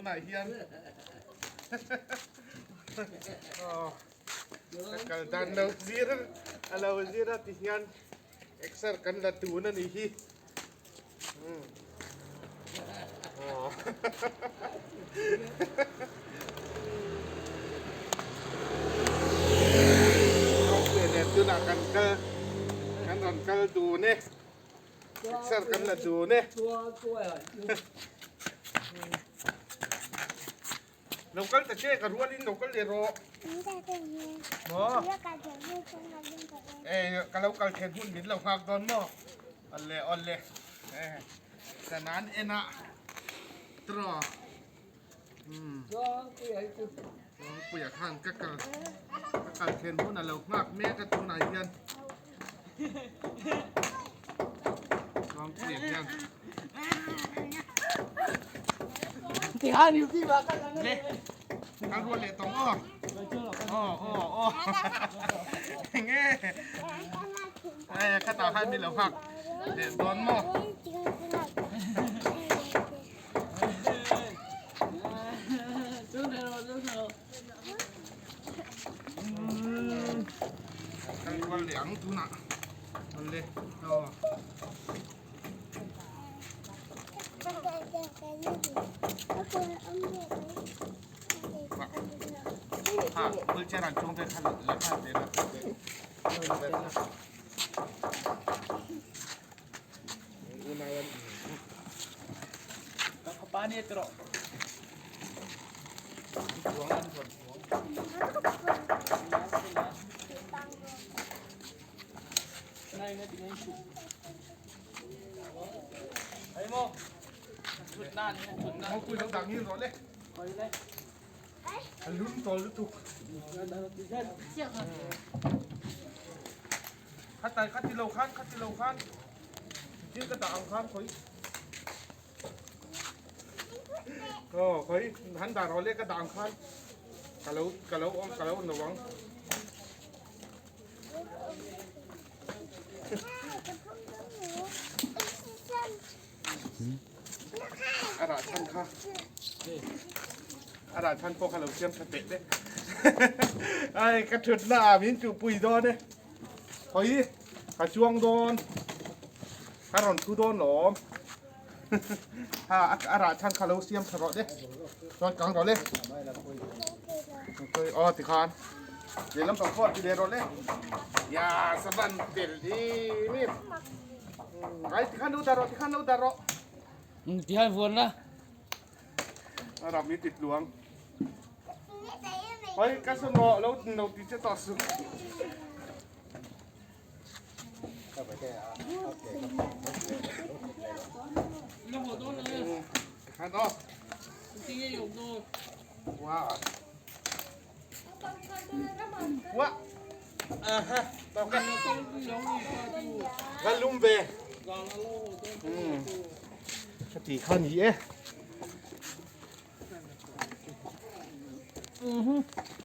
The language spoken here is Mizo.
Tunah hian aw ka kal dan lo zir a lo zir a ti hian exer kan la tun a nih hi. Aw Tunah kan kal kan rawn kal dun e. Exer kan la dun e. Lo kal ta che ka rualin lo kal leh rawh. Maw? Eh ka lo kal then hun min lo nghak dawn maw? Awle awle. Eh ka nan en a tawh. Umm. Puia khan ka kal ka kal then hun a lo nghak mek a tunah hian. Kal rual leh tawng aw. Aw aw aw. Enge. Ai khatah khan mi lo nghak leh dawn maw. Kal kual leh ang tunah an le aw. Ha wheelchair an chuang te kha la kha te la te. A lum tawl lutuk. Khatai kha ti lo khan kha ti lo khan thil ka dah ang khan khawi aw khawi han dah rawh le ka dah ang khan ka lo ka lo ka lo no ang. A rah chhan kha a rah chhan pawh kha lo siam tha teh teh ai ka thut na ah min chuh pui dawn e hawi ka chuang dawn ka rawn thu dawn lawm ha a rah chhan kha lo siam tha rawh le chuan kang rawh le aw tikhan lehlam pang pawh ti leh rawh le ya savan tel hi mi. Ai tikhan lo dah rawh tikhan lo dah rawh. Tihan vuan la. A ram i ti tluang. Oi ka sun rawh lo lo ti che tawh su. Tikhan aw. Wow. Wa. Aha, tawk e. Va lum ve. Ka ti kha ni e.